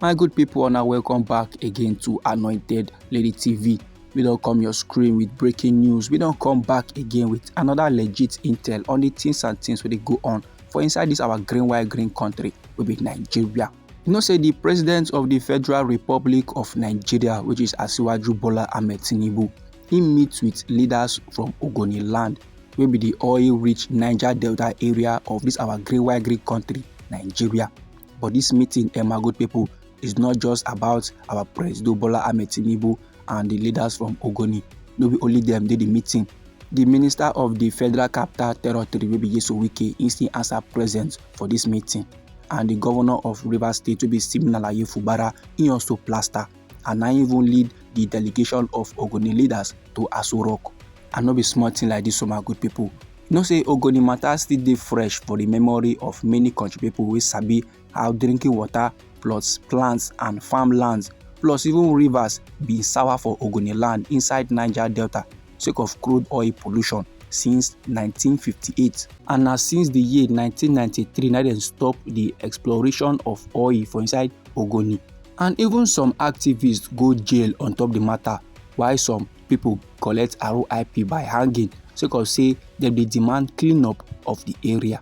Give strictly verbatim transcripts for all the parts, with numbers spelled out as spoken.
My good people, una welcome back again to Anointed Lady T V. We don come your screen with breaking news. We don come back again with another legit intel on the things and things wey dey go on for inside this our green white green country wey be Nigeria. You know say the president of the Federal Republic of Nigeria, which is Asiwaju Bola Ahmed Tinubu, he meet with leaders from Ogoni land, wey be the oil-rich Niger Delta area of this our green white green country, Nigeria. But this meeting, eh, my good people, is not just about our Presido Bola Ahmed Tinubu and the leaders from Ogoni. No be only them dey the meeting. The minister of the Federal Capital Territory, wey be Nyesom Wike, he still answer present for this meeting. And the governor of Rivers State, wey be Siminalayi Fubara, he also plaster and na even lead the delegation of Ogoni leaders to Aso Rock. And no be small thing like this, so my good people. You know say Ogoni matter still dey fresh for the memory of many country people wey sabi how drinking water, plus plants and farmlands, plus even rivers bin sour for Ogoni land inside Niger Delta sake of crude oil pollution since nineteen fifty-eight. And na since the year nineteen ninety-three na dem stop the exploration of oil for inside Ogoni. And even some activists go jail on top the matter, while some people collect R I P by hanging sake of say dem dey demand clean up of the area.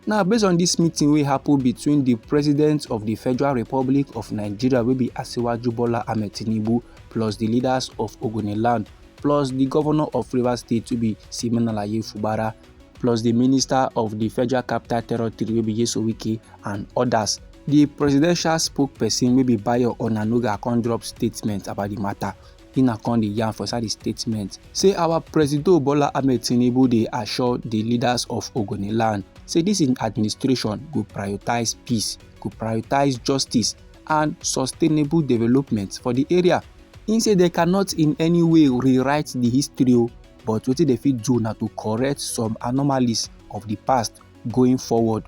Now, based on this meeting wey happen between the president of the Federal Republic of Nigeria, wey be Asiwaju Bola Ahmed Tinubu, plus the leaders of Ogoni land, plus the governor of Rivers State, wey be Siminalayi Fubara, plus the minister of the Federal Capital Territory, wey be Nyesom Wike, and others, the presidential spokesperson, wey be Bayo Onanuga, come drop statement about the matter. He na come dey yarn for inside the statement say our Presido Bola Ahmed Tinubu dey assure the leaders of Ogoni land say this in administration go prioritize peace, go prioritize justice and sustainable development for the area. He say they cannot in any way rewrite the history o, but wetin they fit do na to correct some anomalies of the past going forward.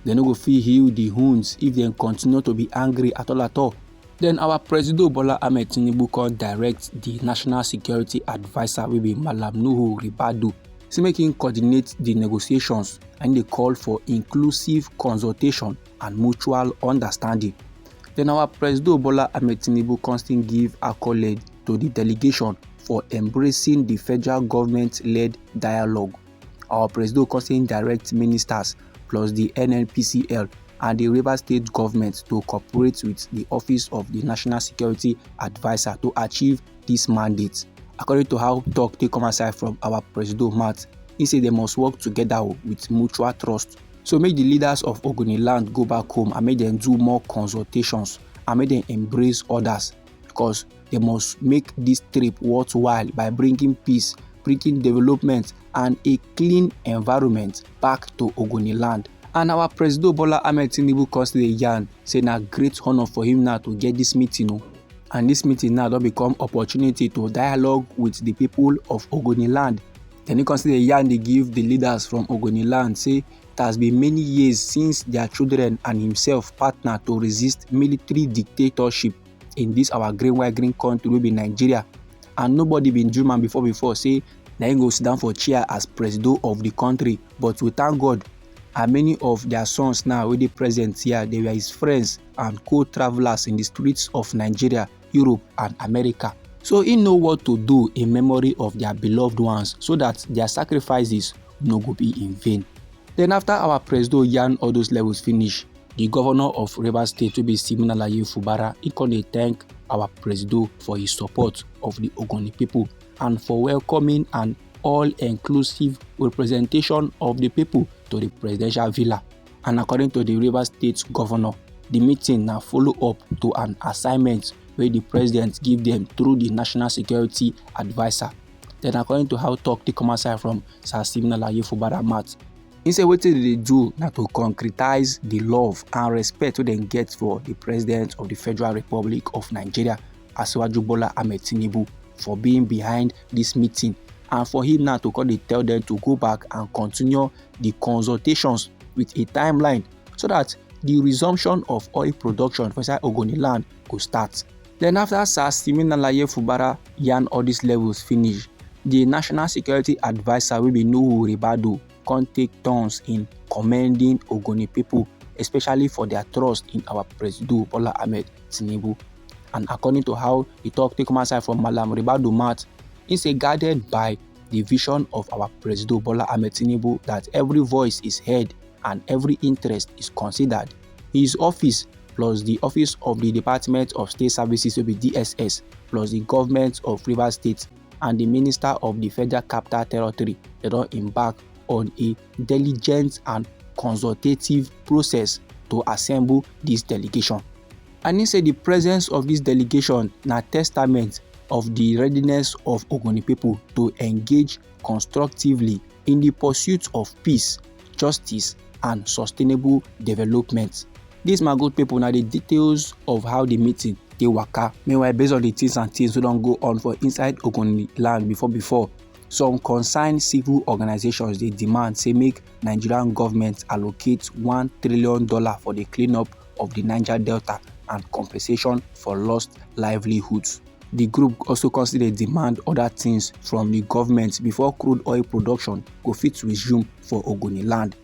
They no go fit heal the wounds if they continue to be angry at all at all. Then our Presido Bola Ahmed Tinubu come direct the National Security Advisor, wey be Malam Nuhu Ribadu, say make him coordinate the negotiations and they call for inclusive consultation and mutual understanding. Then our Presido Bola Ahmed Tinubu come still give accolade to the delegation for embracing the federal government-led dialogue. Our Presido come still direct ministers plus the N N P C L and the Rivers State government to cooperate with the Office of the National Security Advisor to achieve this mandate. According to how talk take come aside from our Presido mouth, he say they must work together with mutual trust. So make the leaders of Ogoni land go back home and make them do more consultations and make them embrace others, because they must make this trip worthwhile by bringing peace, bringing development and a clean environment back to Ogoni land. And our Presido Bola Ahmed Tinubu come still dey yarn say na great honor for him now to get this meeting o. And this meeting now don become opportunity to dialogue with the people of Ogoni land. Then he come still dey yarn dey give the leaders from Ogoni land say it has been many years since their children and himself partner to resist military dictatorship in this our green white green country wey be Nigeria. And nobody been dream am before before say na him go sit down for chair as Presido of the country. But we thank God, and many of their sons now wey dey present here, they were his friends and co-travelers in the streets of Nigeria, Europe and America. So he know what to do in memory of their beloved ones so that their sacrifices no go be in vain. Then after our Presido yarn all those levels finish, the governor of Rivers State, wey be Siminalayi Fubara, he come dey thank our Presido for his support of the Ogoni people and for welcoming an all-inclusive representation of the people to the presidential villa. And according to the Rivers State governor, the meeting na follow up to an assignment wey the president give them through the National Security Advisor. Then according to how talk take come aside from Sir Siminalayi Fubara mouth, he say wetin they dey do na to concretize the love and respect wey dem get for the president of the Federal Republic of Nigeria, Asiwaju Bola Ahmed Tinubu, for being behind this meeting, and for him now to come dey tell them to go back and continue the consultations with a timeline so that the resumption of oil production for inside Ogoni land go start. Then after Sir Siminalayi Fubara yarn all these levels finish, the National Security Advisor, wey be Nuhu Ribadu, come take turns in commending Ogoni people, especially for their trust in our Presido Bola Ahmed Tinubu. And according to how e talk take come outside from Malam Ribadu mouth, he say guided by the vision of our Presido Bola Ahmed Tinubu that every voice is heard and every interest is considered. His office plus the office of the Department of State Services, will be D S S, plus the government of Rivers State and the Minister of the Federal Capital Territory, they don embark on a diligent and consultative process to assemble this delegation. And he say the presence of this delegation na testament of the readiness of Ogoni people to engage constructively in the pursuit of peace, justice, and sustainable development. These, my good people, na the details of how the meeting dey waka. Meanwhile, based on the things and things wey don go on for inside Ogoni land before before, some concerned civil organizations dey demand say make Nigerian government allocate one trillion dollar for the cleanup of the Niger Delta and compensation for lost livelihoods. The group also consider demand other things from the government before crude oil production go fit resume for Ogoni land.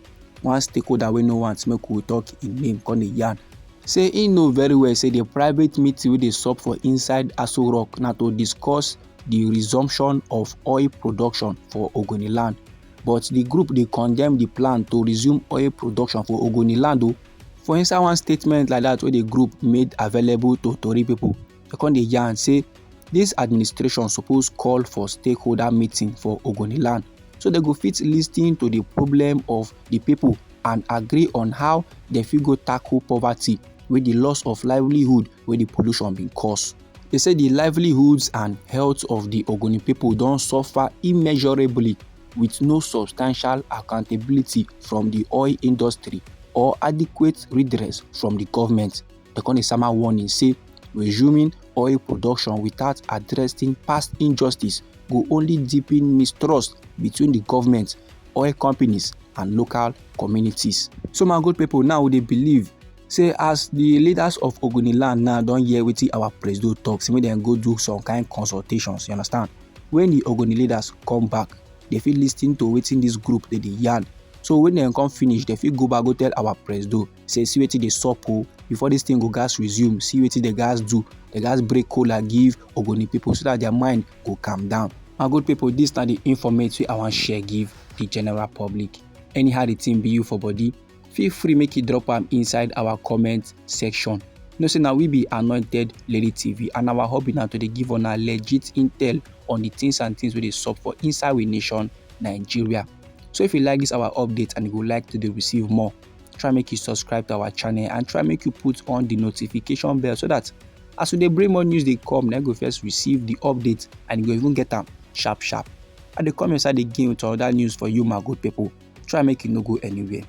One stakeholder wey no want make we talk im name come dey yarn say he know very well say the private meeting wey dey sup for inside Aso Rock na to discuss the resumption of oil production for Ogoni land. But the group dey condemn the plan to resume oil production for Ogoni land o. For inside one statement like that wey the group made available to tori people, they come dey yarn say this administration suppose call for stakeholder meeting for Ogoni land so they go fit listen to the problem of the people and agree on how they fit go tackle poverty with the loss of livelihood wey the pollution bin cause. They say the livelihoods and health of the Ogoni people don suffer immeasurably with no substantial accountability from the oil industry or adequate redress from the government. They come dey sama warning say resuming oil production without addressing past injustice go only deepen mistrust between the government, oil companies, and local communities. So, my good people, now we dey believe say as the leaders of Ogoni land now don hear wetin our Presido talk, say make dem go do some kind consultations, you understand? When the Ogoni leaders come back, they fit listen to wetin this group dey dey yarn. So when dem come finish, they fit go back go tell our Presido say see wetin dey sup o, before this thing go gas resume, see wetin they gas do, they gas break kola give Ogoni people so that their mind go calm down. My good people, this na the informate wey I wan share give the general public. Anyhow the thing be you for body, feel free make you drop am inside our comment section. You know say na we be Anointed Lady T V, and our hobby na to dey give una legit intel on the things and things wey dey sup for inside we nation, Nigeria. So if you like this our update and you go like to dey receive more, try make you subscribe to our channel and try make you put on the notification bell so that as we dey bring more news dey come, na you go first receive the update and you go even get am sharp sharp. I dey come inside again with another news for you, my good people. Try make you no go anywhere.